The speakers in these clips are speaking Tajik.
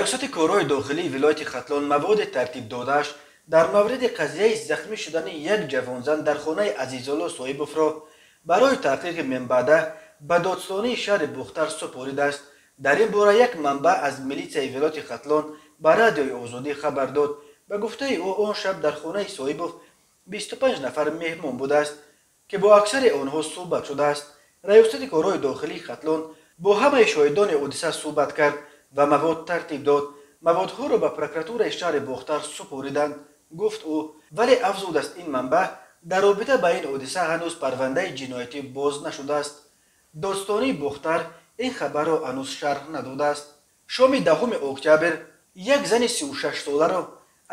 Раёсати корҳои дохилии вилояти Хатлон маводи тартиб додааш дар мавриди қазияи захмӣ шудани як ҷавонзан дар хонаи Азизулло Соҳибовро барои таҳқиқи минбаъда ба додстонии шаҳри Бохтар супоридааст. Дар ин бора як манбаъ аз милитсияи вилояти Хатлон ба Радиои Озодӣ хабар дод. Ба гуфтаи ӯ, он шаб дар хонаи Соҳибов 25 нафар меҳмон будааст, ки бо аксари онҳо суҳбат шудааст. Раёсати корҳои дохилии Хатлон бо ҳамаи шоҳидони ҳодиса суҳбат кард ва мавод тартиб дод. Маводҳоро ба прокуратураи шаҳри Бохтар супориданд, гуфт ӯ. Вале, афзудааст ин манбаъ, дар робита ба ин ҳодиса ҳанӯз парвандаи ҷиноятӣ боз нашудааст. Додстонии Бохтар ин хабарро ҳанӯз шарҳ надодааст. Шоми 10 октябр як зани 36-соларо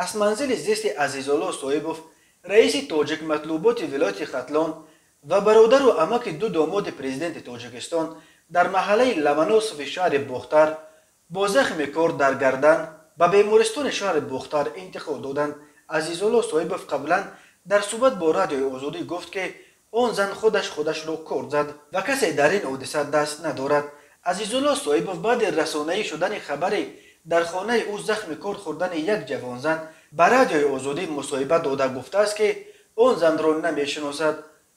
аз манзили зисти Азизулло Соҳибов, раиси Тоҷикматлуботи вилояти Хатлон ва бародару амаки ду домоди президенти Тоҷикистон дар маҳаллаи Ломоносови шаҳри Бохтар бо захми корд дар гардан ба бемористони шаҳри Бохтар интиқол доданд. Азизулло Соҳибов қаблан дар суҳбат бо Радиои Озодӣ гуфт, ки он зан худаш худашро корд зад ва касе дар ин ҳодиса даст надорад. Азизулло Соҳибов баъди расонаӣ шудани хабари дар хонаи ӯ захми корд хӯрдани як ҷавонзан ба Радиои Озодӣ мусоҳиба дода гуфтааст, ки он занро намешиносад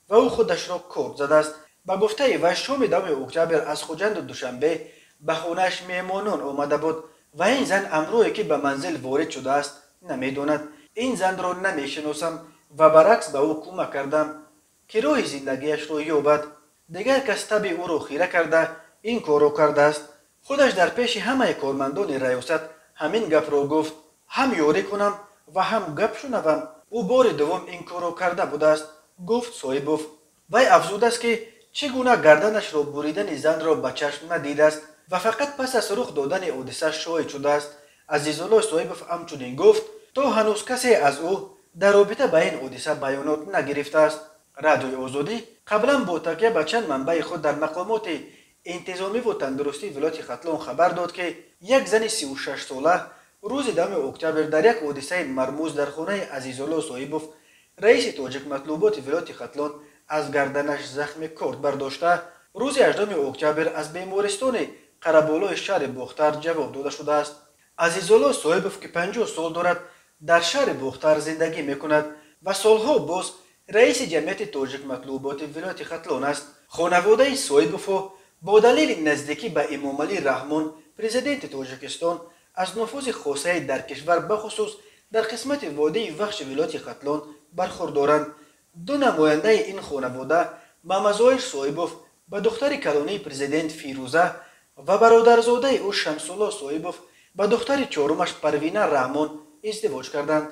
ва ӯ худашро корд задааст. Ба гуфтаи вай, шоми 10 октябр аз Хуҷанду Душанбе ба хонааш меҳмонон омада буд ва ин зан ҳамроҳе ки ба манзил ворид шудааст, намедонад. Ин занро намешиносам ва баръакс ба ӯ кӯмак кардам, ки роҳи зиндагиашро ёбад. Дигар кас таби ӯро хира карда ин корро кардааст. Худаш дар пеши ҳамаи кормандони раёсат ҳамин гапро гуфт: ҳам ёрӣ кунам ва ҳам гап шунавам. Ӯ бори дуввум ин корро карда будааст, гуфт Соҳибов. Вай афзудааст, ки чӣ гуна гарданашро буридани занро ба чашм надидааст ва фақат пас аз рух додани ҳодиса шоҳид шудааст. Азизулло Соҳибов ҳамчунин гуфт, то ҳанӯз касе аз ӯ дар робита ба ин ҳодиса баёнот нагирифтааст. Радиои Озодӣ қаблан бо такя ба чанд манбаи худ дар мақомоти интизомиву тандурустии вилояти Хатлон хабар дод, ки як зани 36-сола рӯзи 10 октябр дар як ҳодисаи мармуз дар хонаи Азизулло Соҳибов, раиси Тоҷикматлуботи вилояти Хатлон, аз гарданаш захми корд бардошта, рӯзи 8 октябр аз бемористони Қараболои шаҳри Бохтар ҷавоб дода шудааст. Азизулло Соҳибов, ки 50 сол дорад, дар шаҳри Бохтар зиндагӣ мекунад ва солҳо боз раиси ҷамъияти Тоҷикматлуботи вилояти Хатлон аст. Хонаводаи Соҳибовҳо бо далели наздикӣ ба Эмомалӣ Раҳмон, президенти Тоҷикистон, аз нуфузи хосае дар кишвар, бахусус дар қисмати водии Вахши вилояти Хатлон бархурдоранд. Ду намояндаи ин хонавода, Мамазоир Соҳибов ба духтари калонии президент Фирӯза ва бародарзодаи ӯ Шамсулло Соҳибов ба духтари чорумаш Парвина Раҳмон издивоҷ карданд.